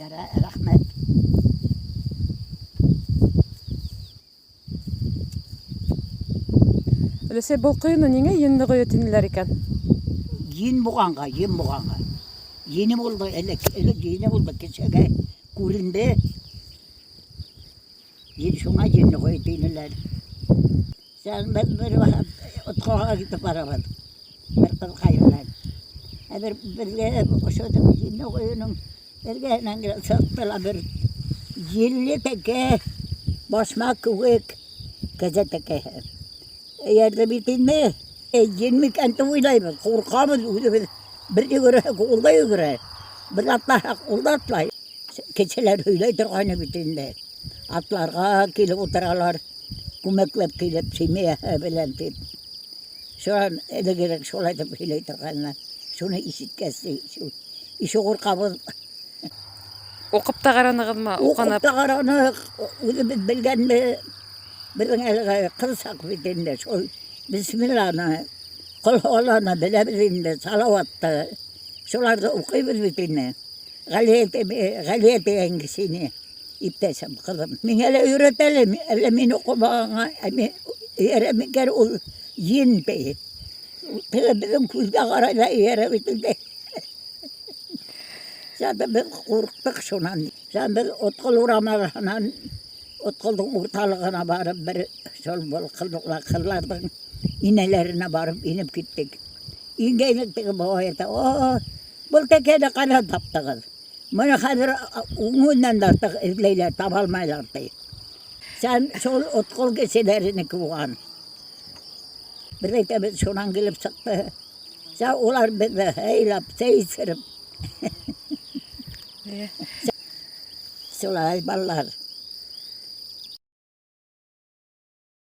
Яра, рәхмәт. Өләсәй, был ҡойоно ниңә енле ҡойо тинеләр икән? Ен булғанға, ен булғанға. Ене булды, элек, элек ене булды, кешегә күренде. Ен шуңа енле ҡойо тинеләр. Сән беҙ бер ваҡыт отҡоға китеп барабыҙ. Бер ҡыҙ белән. Ә бер беҙгә ошо енле ҡойоноң эргәһенән генә сыҡты ла бер елле тәкә, башмаҡ кеүек кәзә тәкәһе. Эйәрҙе бит инде. Эй, ен микән тип уйлайбыҙ, ҡурҡабыҙ үҙебеҙ. Бер йүгерһәк, ул да йүгерә. Бер атлаһаҡ, ул да атлай. Кешеләр һөйләй торғайны бит инде. Атларға килеп ултыралар, күмәкләп килеп, семьяһы белән тип. Шунан элегерәк шулай итеп һөйләй торғайнылар. Шуны ишеткәс, ише ҡурҡабыҙ. Уҡып та ҡаранығыҙмы? Уҡып та ҡараныҡ, үҙебеҙ белгәнде, беҙҙең әле ҡыҙ саҡ бит инде, шул бисмилланы, ҡол һуалланы беләбеҙ инде, салауатты. Шуларҙы уҡыйбыҙ бит инде. Ғәлиә Ғәлиә тигән кешене, иптәшем, ҡыҙым. Миңә лә өйрәт әле, әллә мин уҡымағанға, ә мин эйәрә микән ул ен ти. Теге беҙҙең күҙгә ҡарай ҙа эйәрә бит инде. Заты беҙ ҡурҡтыҡ шунан. Һәм беҙ Отҡол урамынан Отҡолдоң урталығына барып бер шул был ҡыҙҙарҙың инәләренә барып инеп киттек. Ингәйнек теге бабай әйтә, о, был тәкәне ҡайҙан таптығыҙ? Быны хәҙер уңынан да артыҡ эҙләйләр, таба алмайлар ти. Һәм шул Отҡол кешеләренеке булған. Беҙ әйтәбеҙ, шунан килеп сыҡты. Һәм улар беҙҙе һыйлап, сәй эсереп. Шулай, балалар.